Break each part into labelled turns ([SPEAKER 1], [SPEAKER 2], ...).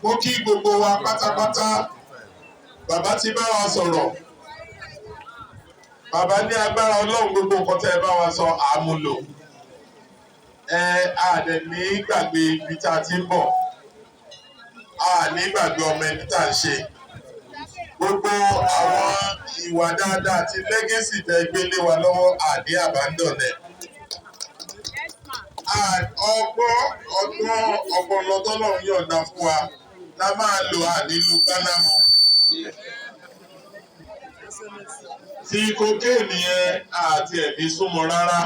[SPEAKER 1] Mo kí gbogbo wa pátápátá. Bàbá ti bá wa sọ̀rọ̀. Bàbá ní agbára Ọlọ́run, gbogbo nǹkan tẹ́ ẹ bá wa sọ àmúlò. Ẹ a dẹ̀ ní gbàgbé ibi tá a ti ń bọ̀. A ní gbàgbé ọmọ ẹni tá à ń ṣe. Gbogbo àwọn ìwà dáadáa àti legacy tẹ́ gbé lé wa lọ́wọ́ àdé abandon ẹ̀. Ọgbọ́n ọgbọ́n ọpọlọ tọ́lọ́run yọ̀ǹda fún wa la máa lò, ànílù gbánámọ́. Tí cocaine yẹn àti ẹ̀mí súnmọ́ rárá.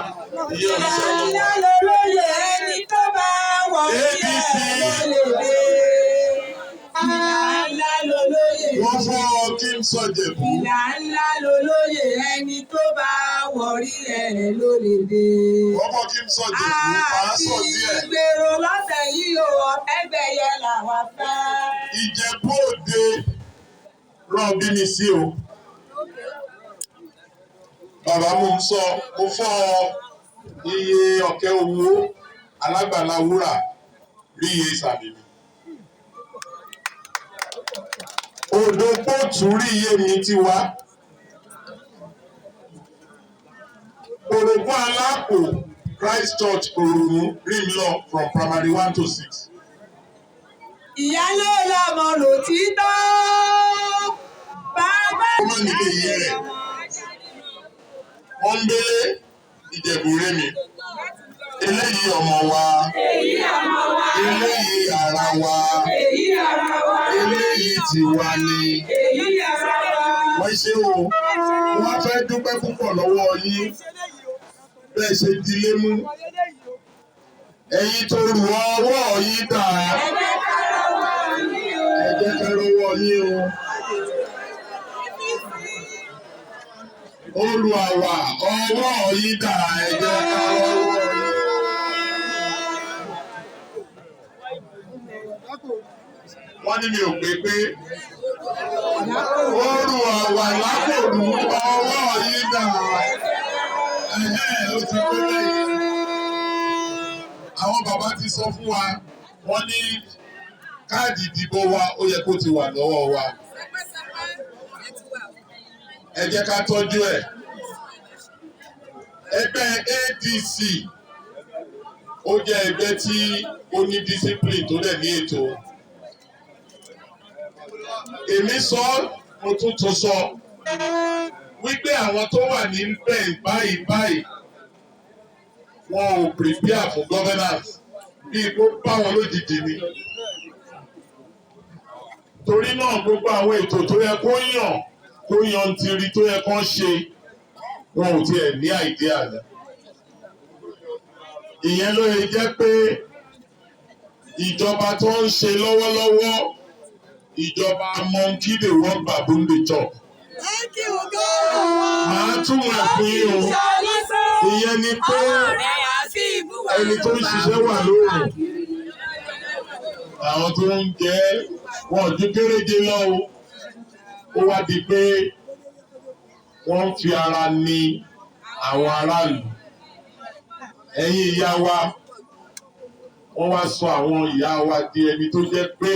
[SPEAKER 1] Iye òṣìṣẹ́ ló
[SPEAKER 2] Ìlà
[SPEAKER 1] wà.
[SPEAKER 2] Lolóye, ẹni tó bá wọ̀ ní
[SPEAKER 1] APC.
[SPEAKER 2] ẹ̀ ló lè dé. Ìlà ńlá lolóye.
[SPEAKER 1] Wọ́n fọ́ kí n sọ Jẹ̀bú.
[SPEAKER 2] Ìlà ńlá lolóye, ẹni tó bá wọ̀ rí ẹ̀ ló lè dé.
[SPEAKER 1] Wọ́n fọ́ kí n sọ Jẹ̀bú, màá sọ
[SPEAKER 2] Àti
[SPEAKER 1] díẹ̀.
[SPEAKER 2] gbèrò lọ́tẹ̀ yìí o, ẹgbẹ̀yẹ làwa fẹ́.
[SPEAKER 1] Ìjẹ̀bú Òde rán bí mi sí o. Bàbá mo ń sọ, mo fọ́ iye ọ̀kẹ́ owó alágbàlá wúrà rí iye ìsàmì mi. Odò pòtù rí iye mi ti wá. Orogún alápò Christ Church Òrùn rí mi lọ from primary one to six.
[SPEAKER 2] Ìyá ló lọ́mọ lòtítọ́. Bàbá
[SPEAKER 1] Ó má nílé iye rẹ̀. Pọ́nbélé Ìjẹ̀bú rémi. Eléyìí ọmọ wa.
[SPEAKER 2] Èyí ọmọ wa.
[SPEAKER 1] Eléyìí ara wa.
[SPEAKER 2] Èyí ara wa.
[SPEAKER 1] Eléyìí tiwa ni.
[SPEAKER 2] Èyí ara wa.
[SPEAKER 1] Wọ́n ṣe o. Wọ́n fẹ́ dúpẹ́ púpọ̀ lọ́wọ́ yín. Bẹ́ẹ̀ ṣe dilé mú. Ẹ̀yin tó rù ọwọ́ yín dà.
[SPEAKER 2] Ẹ jẹ́ ká rọwọ́ yín o.
[SPEAKER 1] Ẹ jẹ́ ká rọwọ́ yín o. Olùwàwà ọwọ́ yín dà, ẹ jẹ́ ká rọwọ́ yín. Wọ́n ní mi ò pé pé olùwàwà lápòlù ọwọ́ yín dà. Ẹ̀hẹ́, ó ti pé bẹ́ẹ̀. Àwọn bàbá ti sọ fún wa, wọ́n ní káàdì ìdìbò wa ó yẹ kó ti wà lọ́wọ́ wa. Ẹ jẹ́ ká tọ́jú ẹ̀. Ẹgbẹ́ ADC ó jẹ́ ẹgbẹ́ tí ó ní discipline tó dẹ̀ ní ètò. Èmi sọ, mo tún tún sọ wípé àwọn tó wà níbẹ̀ báyìí báyìí, wọn ò prepare for governance, bí kó bá wọn lójijì ni. Torí náà, gbogbo àwọn ètò tó yẹ kó yàn kó yantiri tó yẹ kó ṣe, wọn ò tiẹ̀ ní idea rẹ̀. Ìyẹn ló yẹ jẹ́ pé ìjọba tó ń ṣe lọ́wọ́lọ́wọ́, ìjọba monkey dey work, baboon dey chop.
[SPEAKER 2] Thank you, God.
[SPEAKER 1] Màá túmọ̀ ẹ̀ fún yín o. Ìyẹn ni pé ẹni tó ń ṣiṣẹ́ wà lóòrùn, àwọn tó ń jẹ wọn ò ju kéréje lọ o. Ó wá di pé wọ́n ń fi ara ní àwọn aráàlú. Ẹ̀yin ìyá wa, wọ́n wá sọ àwọn ìyá wa di ẹni tó jẹ́ pé